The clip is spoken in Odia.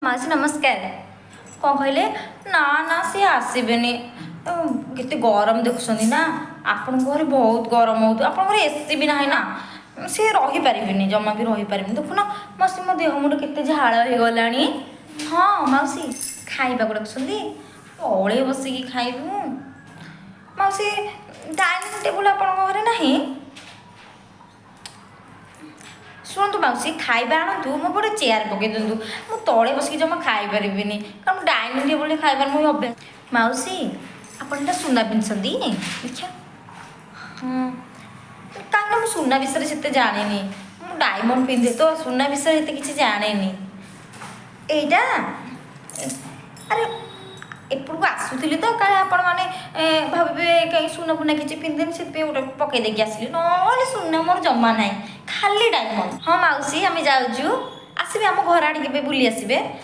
ମାଉସୀ ନମସ୍କାର। କ'ଣ କହିଲେ? ନା ନା, ସିଏ ଆସିବେନି। କେତେ ଗରମ ଦେଖୁଛନ୍ତି ନା? ଆପଣଙ୍କ ଘରେ ବହୁତ ଗରମ ହେଉଥିବ, ଆପଣଙ୍କ ଘରେ ଏସି ବି ନାହିଁ ନା। ସିଏ ରହିପାରିବେନି, ଜମା ବି ରହିପାରିବେନି। ଦେଖୁନ ମାଉସୀ, ମୋ ଦେହ ମୁଣ୍ଡ କେତେ ଝାଳ ହେଇଗଲାଣି। ହଁ ମାଉସୀ, ଖାଇବାକୁ ଡାକୁଛନ୍ତି, ତଳେ ବସିକି ଖାଇବୁ। ମାଉସୀ, ଡାଇନିଂ ଟେବୁଲ୍ ଆପଣଙ୍କ ଘରେ ନାହିଁ? ଶୁଣନ୍ତୁ ମାଉସୀ, ଖାଇବା ଆଣନ୍ତୁ, ମୋ ଗୋଟେ ଚେୟାର ପକାଇ ଦିଅନ୍ତୁ। ମୁଁ ତଳେ ବସିକି ଜମା ଖାଇପାରିବିନି, କାରଣ ଡାଇନିଂ ଟେବୁଲ୍ରେ ଖାଇବାର ମୋର ଅଭ୍ୟାସ। ମାଉସୀ, ଆପଣ ଏଇଟା ସୁନା ପିନ୍ଧିଛନ୍ତି? ଦେଖିଆ। ହଁ, କାହିଁକିନା ମୁଁ ସୁନା ବିଷୟରେ ସେତେ ଜାଣିନି। ମୁଁ ଡାଇମଣ୍ଡ ପିନ୍ଧେ ତ, ସୁନା ବିଷୟରେ ଏତେ କିଛି ଜାଣେନି। ଏଇଟା ଆରେ ଏପଟକୁ ଆସୁଥିଲି ତ, କାଳେ ଆପଣମାନେ ଭାବିବେ କାହିଁ ସୁନା ଫୁନା କିଛି ପିନ୍ଧିନି, ସେଥିପାଇଁ ଗୋଟେ ପକେଇ ଦେଇକି ଆସିଲି। ନହେଲେ ସୁନା ମୋର ଜମା ନାହିଁ, ଖାଲି ଡାଇମଣ୍ଡ। ହଁ ମାଉସୀ, ଆମେ ଯାଉଛୁ, ଆସିବେ ଆମ ଘର ଆଡ଼େ କେବେ ବୁଲି ଆସିବେ।